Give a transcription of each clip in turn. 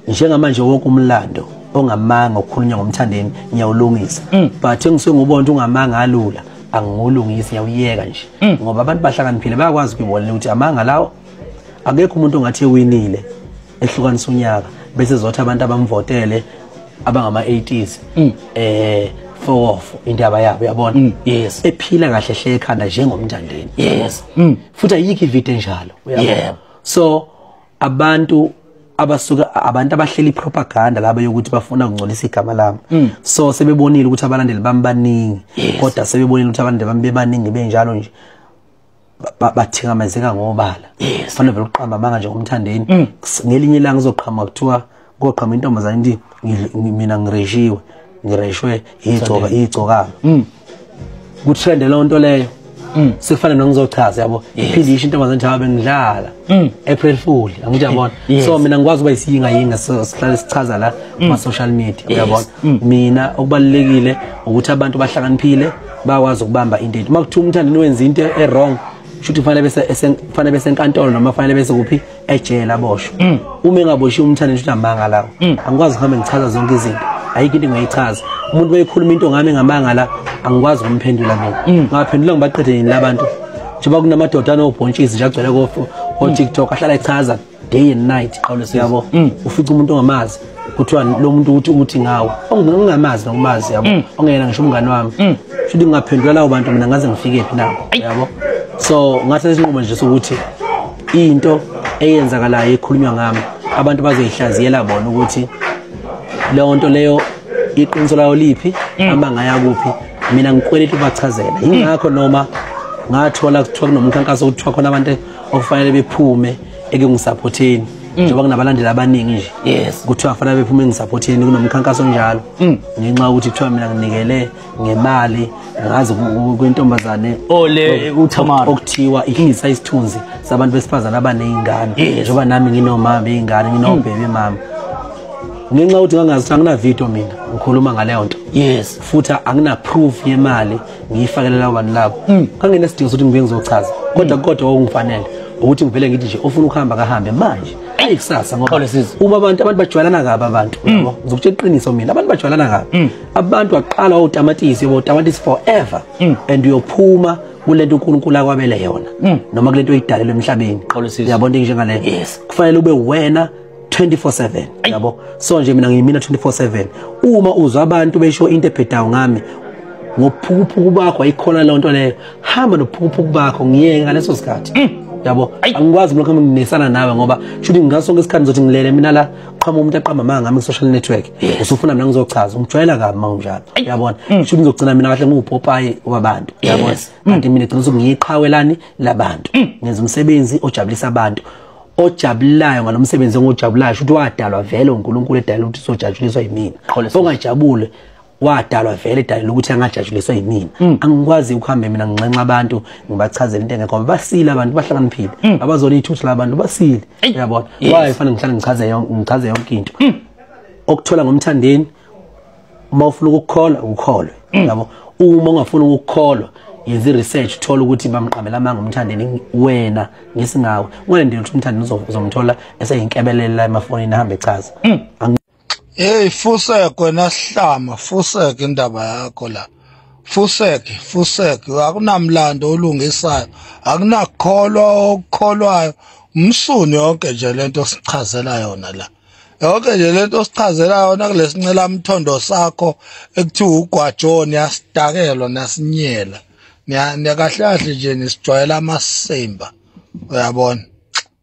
Njengamanje wonke umlando ongamanga okukhulunywa ngomthandeni ngiyawulungisa, but engisuke ngubona ukuthi ungamanga alula angulungisi, ngiyawuyeka nje, ngoba abantu bahlakaniphile, bayakwazi ukuyibona ukuthi amanga lawo. Akekho umuntu ongathi ewinile ehlukanisa unyaka bese zothi abantu abamvotele abangama-80s fokof indaba yabo, uyabona? Yes. Ephila kahle hle ekhanda njengomthandeni. Yes. Futhi ayikho ivideo enjalo, uyabona? Yebo. So abantu abasuka, abantu abahleli propaganda laba yokuthi bafuna ukungcolisa igama lami, so sebebonile ukuthi abalandeli bami baningi, kodwa sebebonile ukuthi abalandeli bami bebaningi benjalo nje bathingamezeka ngobala. Fanele vele uqamba amanga nje ngomthandeni. Ngelinye ilanga uzoqhamuka kuthiwa koqhamuka intombazane ithi mina ngireshiwe, ngireshwe igcoka igcokama, kutrende leyo nto leyo, sekufana nongizochaza, yabo? Iphinde isho intombazane nje bengidlala April Fool, angithi yabona? So mina ngikwazi ukuba isiyinga yinga, sihlale sichaza la kuma social media, uyabona? Mina okubalulekile ukuthi abantu bahlakaniphile, bakwazi ukubamba into ethu. Makuthiwa umthandeni wenza into e wrong, shuthi kufanele bese kufanele bese enkantolo noma kufanele bese kuphi, ejele, aboshwe. Uma engaboshiwe umthandeni, shuthi amanga lawo. Angikwazi ukuhambe ngichaza zonke izinto, ayikho into engayichaza. Umuntu beyikhuluma into ngami ngamanga la, angikwazi ukumphendula mina. Ngaphendula ngibaqede nini labantu, njengoba kunamadoda anobhontshisi nje agcwele ko TikTok, ahlala echaza day and night, yabo? Ufica umuntu ongamazi, kuthiwa lo muntu uthi ngawe, ongingamazi nokumazi, yabo, ongeyena ngisho umngani wami. Shuthi ngingaphendula lawo bantu mina, ngaze ngifike phi nabo, yabo? So ngathi isinqumo nje sokuthi into eyenzakalayo ekhulunywa ngami, abantu bazoyihlaziyela bona ukuthi leyo nto leyo iqiniso layo liphi, amanga yakuphi. Mina ngikweleta ubachazela. Ingakho noma ngathola kuthiwa kunomkhankaso, kuthiwa khona abantu okufanele bephume ekungisupporteni, njengoba kunabalandeli abaningi nje, kuthiwa kufanele bephume engisupporteni, kunomkhankaso onjalo, ngenxa yokuthi kuthiwa mina nginikele ngemali ngazi kwintombazane Ole uThamara. Okuthiwa ihlisa isithunzi sabantu besifazane abaney'ngane, njengoba nami nginomama bey'ngane, nginobhebe mama. Ngenxa yokuthi ngangazi ukuthi angina video mina ngikhuluma ngaleyo nto, futhi angina proof yemali ngiyifakele labo bantu labo, kangenesidingo sokuthi ngibuye ngizochaza. Kodwa okungifanele ukuthi ngivele ngithi nje ofuna ukuhamba kahambe manje, ayi kusasa, ngoba Xolo sizwe. uma abantu bajwayelana kabi abantu, yabo, ngizokutshela iqiniso mina, abantu bajwayelana kabi. Abantu waqala utamatisi, yabo, utamatisi forever, and uyophuma kulento uNkulunkulu akwabele yona noma kulento oyidalelwe emhlabeni. Xolo sizwe. Yabona, into njengaleyo, kufanele ube wena 24/7, yabo? So nje mina ngiyimina 24/7. Uma uzwa abantu besho into ebhedayo ngami, ngophukuphuku bakho ayikhona leyo nto leyo, hamba nophukuphuku bakho, ngiyeke ngaleso sikhathi, yabo? Angikwazi lokho nginesana nawe, ngoba shuthi ngaso sonke isikhathi ngizothi ngilele mina la, qhamuka umuntu aqamba amanga ngami ku-social network, usufuna mina ngizochaza. Ungijwayela kabi uma unjalo, uyabona? Shuthi ngizogcina mina kahle ngiwupopayi wabantu, uyabona? Kanti mina gcina ukuthi labantu, ngenza umsebenzi ojabulisa abantu, ojabulayo ngalo msebenzi engojabulayo, shuthi wadalwa vele uNkulunkulu edalelwe ukuthi uzojabuliswa yimina. Qhole sizwe. Ongajabule wadalwa vele edalelwe ukuthi angajabuliswa yimina. Angikwazi ukuhambe mina nginxenxa abantu, ngibachazele into engekho, ngoba basile abantu, bahlakaniphile, abazona ithuthu labantu, basile, uyabona? Why fanele ngihlale ngichaze yonke into okuthola ngomthandeni? Uma ufuna ukukholwa, ukholwe, yabo. Uma ungafuni ukukholwa, yenza i-research, uthola ukuthi bamqambela amanga umthandeni wena ngesingawe. Ungalindeli ukuthi umthandeni uzomthola eseyinkebelela emafonini, ahambe echaza. Hey, fusek wena sihlama, fusek indaba yakho la. Fusek, fusek, akunamlando olungisayo, akunakholwa okukholwayo. Umsunu yonke nje lento osichazela yona la. Yonke nje lento osichazela yona kulesincela mthondo sakho ekuthiwa ugwajoni, yasidakelwa nasinyela. Niya kahle kahle nje nisijwayela amasimba. Uyabona?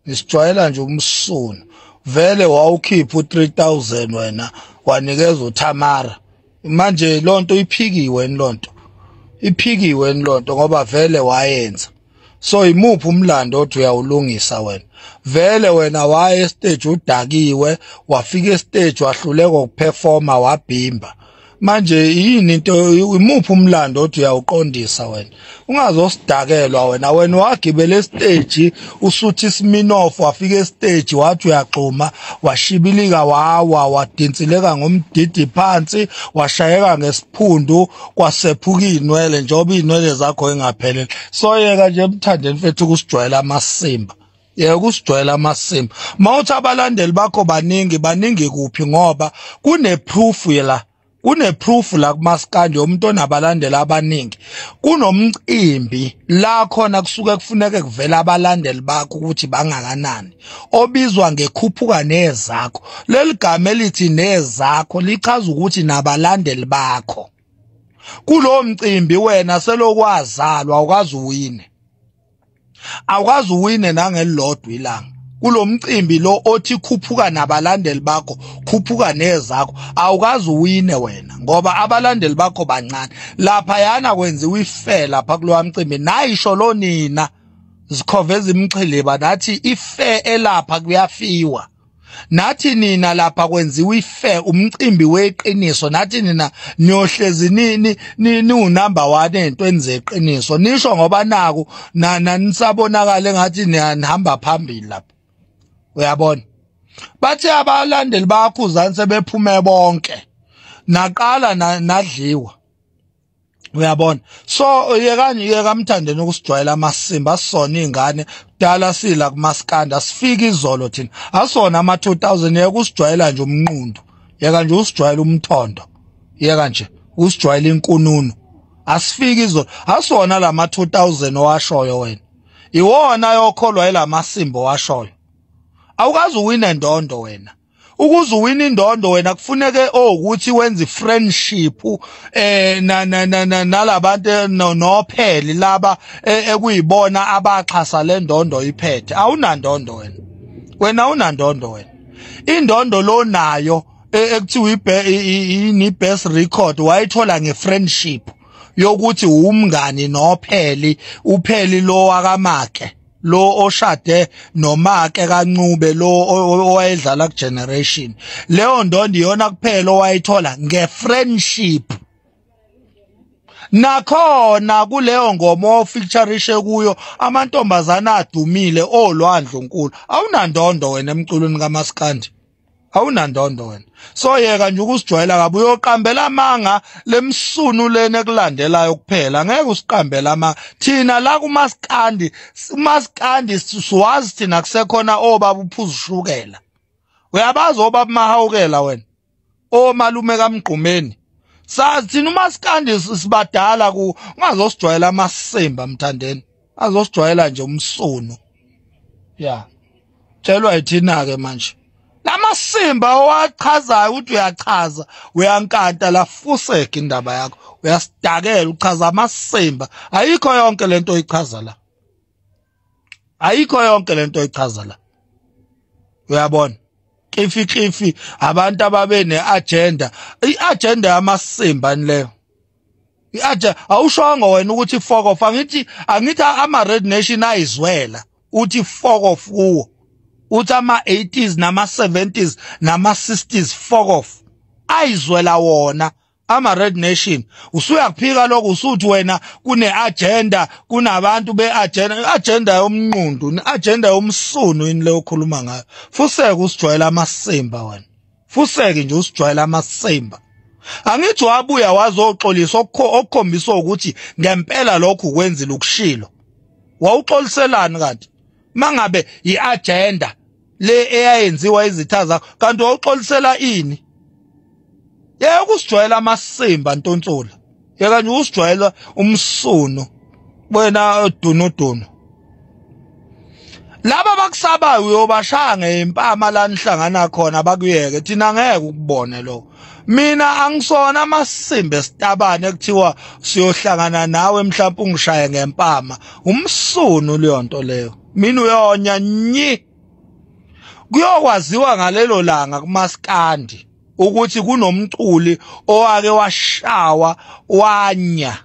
Nisijwayela nje umsunu. Vele wawukhipha u3000 wena wanikeza uThamara. Manje lonto iphikiwe lonto. Iphikiwe lonto ngoba vele wayenza. So imuphi umlando othi uyawulungisa wena? Vele wena waye stage udakiwe, wafika stage wahluleka ukuperforma, wabhimba. Manje yini into, imuphi umlando othi uyawuqondisa wena? Ungazosidakelwa wena. Wena wagibela stage usuthi Sminoff, wafika stage wathi uyaxhuma, washibilika, wawa, wadinsileka ngomdidi phansi, washayeka ngesiphundu, kwasephuka inwele njengoba inwele zakho engaphelele. So yeka nje emthandeni mfethu kusijwayela amasimba. Yeke usijwayela amasimba. Mawuthi abalandeli bakho baningi, baningi kuphi? Ngoba kune proof la, kune proof la kumaskandi yomuntu onabalandeli abaningi. Kunomcimbi la khona kusuke kufuneke kuvela abalandeli bakho ukuthi bangakanani, obizwa ngekhuphuka nezakho. Leli gama elithi nezakho lichaza ukuthi nabalandeli bakho. Kulo mcimbi wena selokwazalwa awukazi uwine, awukazi uwine nangelilodwa ilanga. Kulo mcimbi lo othi khuphuka nabalandeli bakho, khuphuka nezakho, awukazi uwine wena ngoba abalandeli bakho bancane. Lapha yana kwenziwa ifair lapha kulo mcimbi, nayisho lo nina zikhoveza imxhiliba nathi ifair elapha kuyafiwa. Nathi nina lapha kwenziwa ifair, umcimbi weqiniso, nathi nina niyohlezi ni unumber 1 entweni zeqiniso. Nisho ngoba naku nanisabonakala engathi nihamba phambili lapha. Uyabona, bathi abalandeli bakho uzanse sebephume bonke, naqala nadliwa. Uyabona, so yeka Mthandeni ukusijwayela amasimba. Asona ingane kudala sila kumaskanda, sifika izolo thina, asona ama 2000. Yeka usijwayela nje umnqundu, yeka nje usijwayela umthondo, yeka nje usijwayela inkununu. Asifika izolo, asona lama 2000 owashoyo wena, iwona yokholwa elamasimba owashoyo. Awukazi uwine ndondo wena. Ukuze uwine indondo wena kufuneke ukuthi wenze friendship na nalabantu nopheli laba ekuyibona abaxhasa le ndondo iphethe. Awunandondo wena, wena awunandondo wena. Indondo lo nayo ekuthiwa i best record wayithola ngefriendship yokuthi umngani nopheli, upheli lo wakaMake lo oshade noMake kaNcube lo owayedlala ku Generation. Leyo ndondo iyona kuphela owayithola ngefriendship. Nakhona kuleyo ngoma ofeatureishe kuyo amantombazana adumile olwandle nkulu. Awunandondo wena emculweni kaMaskandi, awunandondo wena. So yeka nje ukusijwayela kabi, uyoqambela amanga lemsunu lena ekulandelayo kuphela. Ngeke usiqambela ama thina la kumaskandi. Umaskandi siwazi thina, kusekhona obaba uphuza ushukela. Uyabazi obaba Mahawukela wena, omalume kaMgqumeni. Sazi thina umaskandi sibadala ku, ungazosijwayela amasimba Mthandeni, azosijwayela nje umsunu. Ya tshelwa yithina ke manje lamasimba owachazayo ukuthi uyachaza, uyankanta la, fuseke indaba yakho, uyasidakela uchaza amasimba. Ayikho yonke lento oyichaza la, ayikho yonke lento oyichaza la. Uyabona, kifi kifi abantu ababe neagenda, iagenda yamasimba leyo. Iaje awushongo wena ukuthi fuck off. Angithi ama Red Nation ayizwela uthi fuck off kuwo, uthi ama 80s nama 70s nama 60s fuck off, ayizwela wona ama Red Nation. Usuyakuphika lokho, usuthi wena kune agenda, kunabantu be agenda, agenda yomnqundu, agenda yomsunu yini leyo okhuluma ngayo. Fuseke usijwayela amasimba wena, fuseke nje usijwayela amasimba. Angithi wabuya wazoxolisa okukhombisa ukuthi ngempela lokhu kwenzile ukushilo. Wawuxoliselani kanti mangabe iagenda le eyayenziwa izitha zakho, kanti wawuxolisela ini? Yeke usijwayela amasimba ntontsula, yeka nje usijwayela umsunu wena dunuduno. Laba bakusabayo uyobashaya ngempama la nihlangana khona bakuyeke, thina ngeke ukubone lokho. Mina angisona amasimba esitabane ekuthiwa siyohlangana nawe mhlawumbe ungishaye ngempama. Umsunu leyo nto leyo, mina uyonya nyi. Kuyokwaziwa ngalelo langa kumaskandi ukuthi kunomculi owake washawa wanya.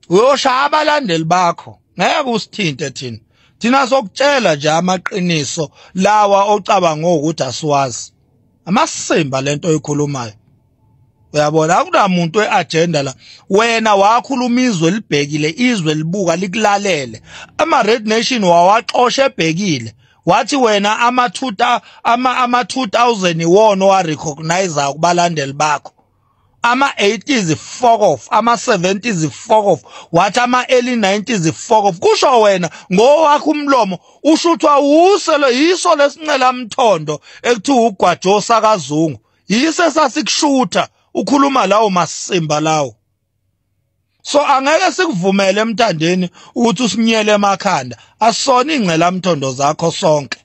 Uyoshaya abalandeli bakho, ngeke usithinte thina. Thina sokutshela nje amaqiniso lawa ocabanga ukuthi asiwazi. Amasimba lento oyikhulumayo. Uyabona, akunamuntu eagenda la. Wena wakhuluma izwe libhekile, izwe libuka likulalele. Ama Red Nation wawaxosha ebhekile. Wathi wena ama 2000 iwona owa recognize kubalandeli bakho. Ama-80s fuck off, ama-70s fuck off, wathi ama-early 90s fuck off. Kusho wena ngowakho umlomo, usho ukuthi awuselo yiso lesincela mthondo ekuthiwa ugwajo sakaZungu, yiso esasikushutha ukhuluma lawo masimba lawo. So angeke sikuvumele emthandeni ukuthi usinyele emakhanda. Asona ingcela mthondo zakho sonke,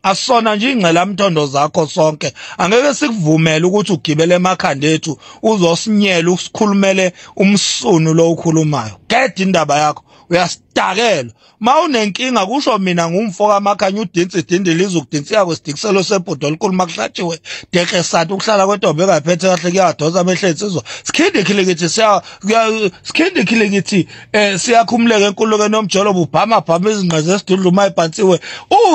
asona nje ingcela mthondo zakho sonke. Angeke sikuvumele ukuthi ugibele emakhanda ethu uzosinyela usikhulumele umsunu lo ukhulumayo. Gede indaba yakho, uyasidakelwa. Mawunenkinga kusho mina ngumfo kaMakhanya udinsi idindile izokudinsika kwesidikiselo sebhodo elikhulu makuhlatshiwe dehle sathi ukuhlala kwentombi engaphethe kahle kuyadosa amehlo insizwa. Sikhindi khilikithi siya sikhindi khilikithi siyakhumuleka enkululekweni yomjolo bubhama bhama izinqe zesidudlu mayibhantsiwe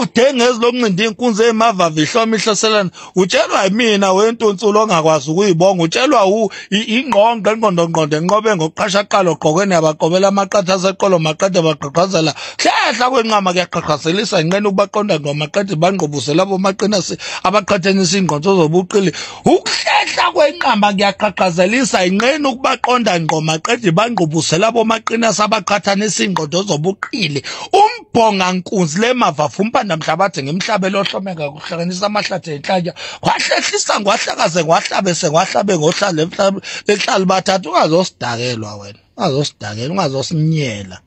udengezi lomncindi inkunzi emavava ihloma ihlaselana. Utshelwa yimina wentuntsulo ongakwazi ukuyibonga, utshelwa ingqonqo engqondo ngqondo enqobe ngokuqasha qalo ogqokeni yabaqobela amaqatha aseqolo maqede baqhaqhazela hlehla kwenqama kuyaqhaqhazelisa inqena ukubaqonda ngqo maqede bangqobuzela bomaqina abaqhathanisa ingqondo zobuqili. Ukuhlehla kwenqama kuyaqhaqhazelisa inqena ukubaqonda ngqo maqede bangqobuzela bomaqina abaqhathanisa ingqondo zobuqili. Umbhonga nkunzi lemavafu umpanda mhlabathi ngemhlabelo ohlomeka kuhlanganisa amahlathi enhlanya kwahlehlisa ngwahlakaze ngwahlabese ngwahlabe ngohlala emhlabeni bathathu. Ungazosidakelwa wena, ungazosidakela, ungazosinyela,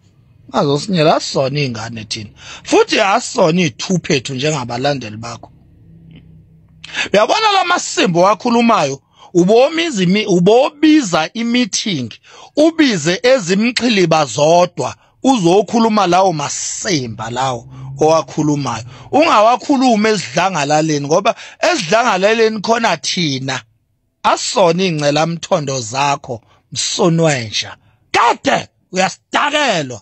ungazosinyela. Asona ingane thina futhi asona ithuphethu njengabalandeli bakho. Uyabona lamasimbo wakhulumayo, ubobiza imeeting, ubize ezimxhiliba zodwa uzokhuluma lawo masimba lawo owakhulumayo. Ungawakhuluma esidlangalaleni ngoba esidlangalaleni khona thina. Asona ingcela mthondo zakho msonwenja kade uyasidakelwa.